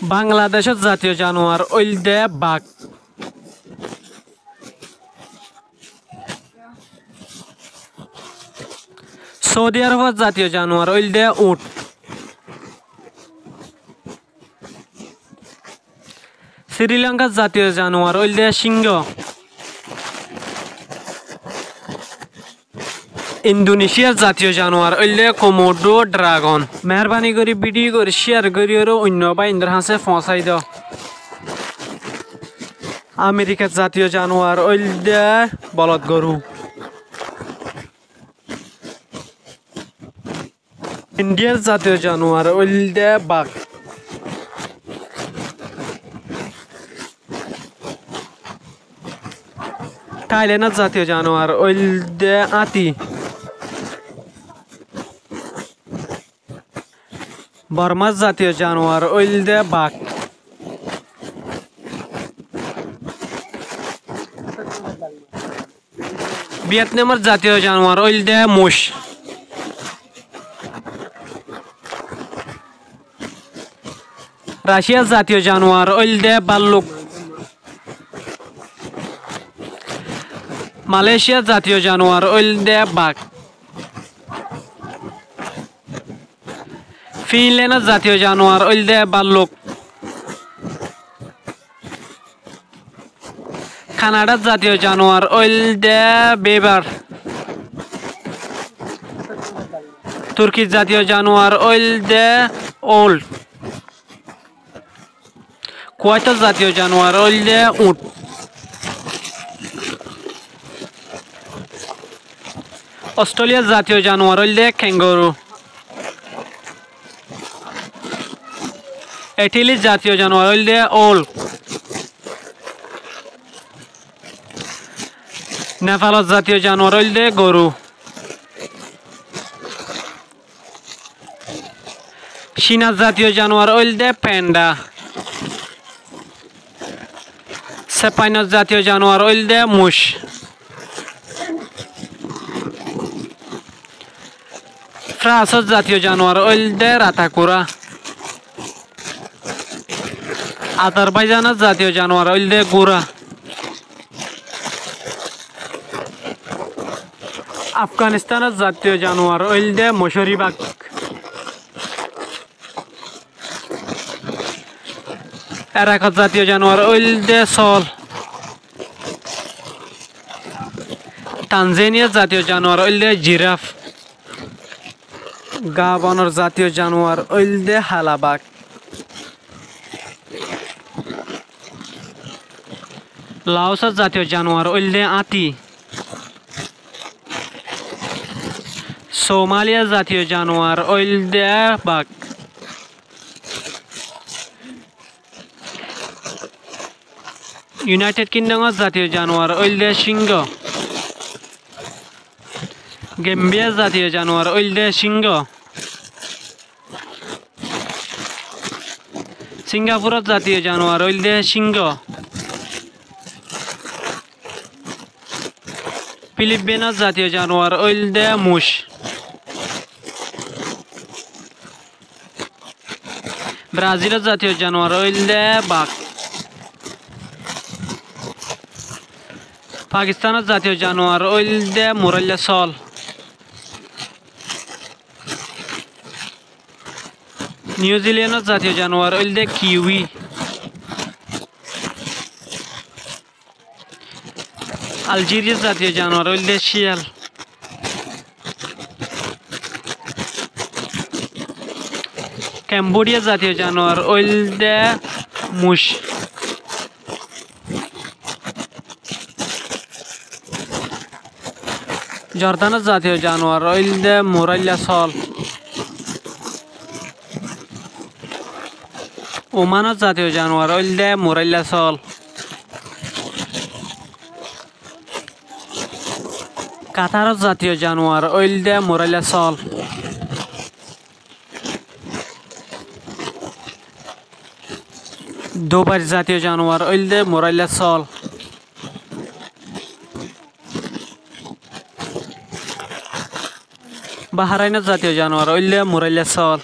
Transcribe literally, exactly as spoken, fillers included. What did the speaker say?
Bangladecór zatiyo januar óilde bak. Soudi Arobor zatiyo januar óilde uñth. Sri Lankar zatiyo januar óilde singo. Indoneciyar zatiyo januar óilde komodo dragon. Meherbani gorí video gán share gorí óre oinno báindor hañsé foóñsai do. Amerikar zatiyo januar óilde bolod goru. Indiyar zatiyo januar óilde bak. Thailenor zatiyo januar óilde áñti. Bormar zatiyo januar óilde bak. Vietnamor zatiyo januar óilde muc. Raciyar zatiyo januar óilde balluk. Maleciyar zatiyo januar óilde bak. Finlenor zatiyo januar óilde balluk. Kanadar zatiyo januar óilde bebar. Turkir zatiyo januar óilde oul. Kuwaitor zatiyo januar óilde uñth. Ostreliyar zatiyo januar óilde kengoru. Etilir zatiyo januar óilde oul. Nefalor zatiyo januar óilde goru. Cinar zatiyo januar óilde penda. Sepainor zatiyo januar óilde muc. Fransor zatiyo januar óilde ratakura. Azarbaijanor zatiyo januar óilde gura. Afganistanor zatiyo januar óilde mocóri bak. Erakor zatiyo januar óilde sóol. Tanzaniyar zatiyo januar óilde jiraf. Gabonor zatiyo januar óilde hala bak. Laosor zatiyo januar óilde áñti. Somaliyar zatiyo januar óilde bak. United Kingdomor zatiyo januar óilde singo. Gambiyar zatiyo januar óilde singo. Singapuror zatiyo januar óilde singo. Filipinor zatiyo januar óilde muc. Brazilor zatiyo januar óilde bak. Pakistanor zatiyo januar óilde murailla sóol. Niu Zilendor zatiyo januar óilde kiwi. Aljeriyar zatiyo januar óilde ciyal. Kembodiyar zatiyo januar óilde muc. Jordanor zatiyo januar óilde murailla sóol. Omanor zatiyo januar óilde murailla sóol. Kataror zatiyo januar óilde murailla sóol. Dubair zatiyo januar óilde murailla sóol. Bahrainor zatiyo januar óilde murailla sóol.